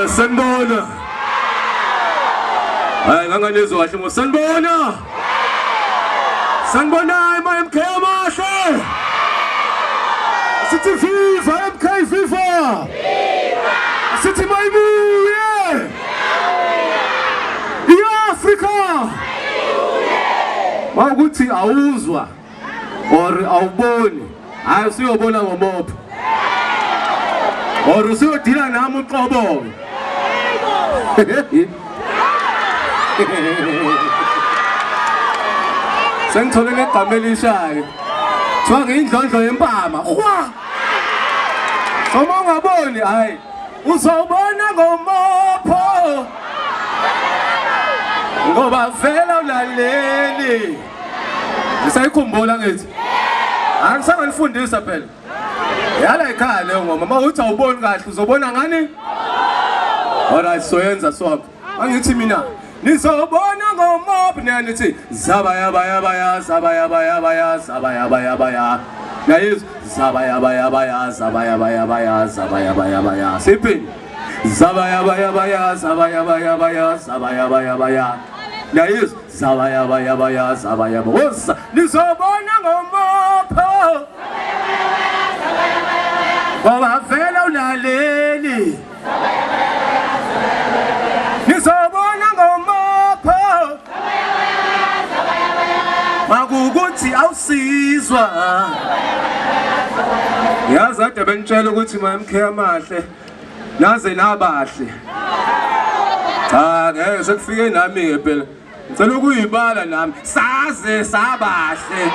Sanibona. Hayi nganganizwa kahle ngo sanibona. Sanibona ma MK amahle. Sithi viva MK viva. Sithi mayibuye. I-Afrika. Mawukuthi awuzwa or awuboni, hayi usuyobona ngomopho. Or usuyodila nami uqobo. Sengithole negama elishayo. Kuthiwa ngiyindlondlo yempama. Hwa! Uma ungaboni hayi uzobona ngomopho. Ngoba vela ulaleli. Ngisayikhumbula ngithi. Angisanganifundisa phela. Yala ekhaya leyo ngoma. Uma uthi awuboni kahle uzobona ngani? Alright, soyenza sonke. Angithi mina nizobona ngomopho nithi zaba yaba yaba ya zaba yaba yaba ya zaba yaba yaba ya. Nayizwa zaba yaba yaba ya zaba yaba yaba ya zaba yaba yaba ya. Siphinde. Zaba yaba yaba ya zaba yaba yaba ya zaba yaba yaba ya. Nayizwa zaba yaba yaba ya zaba yaba. Woza nizobona ngomopho. Ngoba vele ulaleli. Nizobona ngomopho. Makukuthi awusizwa. Yazi kade benitshela ukuthi ma MK amahle naze nabahle. Cha ngeke sekufike nami ke phela. Ngicela ukuyibala nami saze sabahle.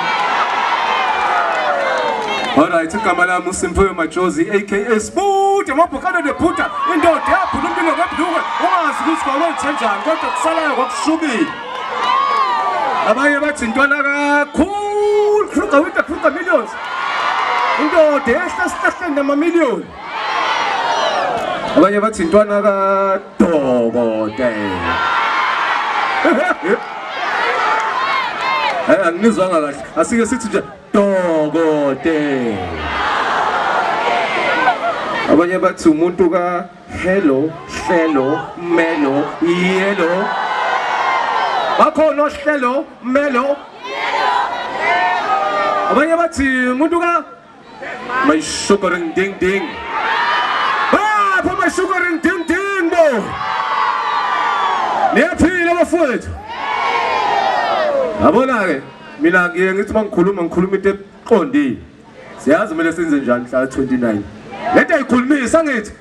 Alright, igama lami uSimphiwe Majozi aka Sbude Mabhokana the Buddha, indoda yaphula umlilo ngebhlukwe ungazi ukuthi kwakwenze njani kodwa kusalayo kwakushubile. Abanye bathi intwana kakhulu Kruger with the Kruger millions. Indoda ehla esihlahleni namamiliyoni. Abanye bathi intwana kadokotela. Eh anginizwanga kahle. Asike sithi nje dokotela. Abanye bathi umuntu ka hello, hlelo, melo, yelo. Bakhona ohlelo, melo. Abanye bathi umuntu ka my sugaring ding ding. Ah, put my sugaring ding ding bo. Niyaphila bafowethu. Yabona ke mina ngiye ngithi mangikhuluma ngikhuluma into eqondile. Siyazi kumele senze njani mhla 29. Lento ayikhulumisi angithi.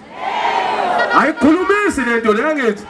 Ayikhulumisi lento le angithi.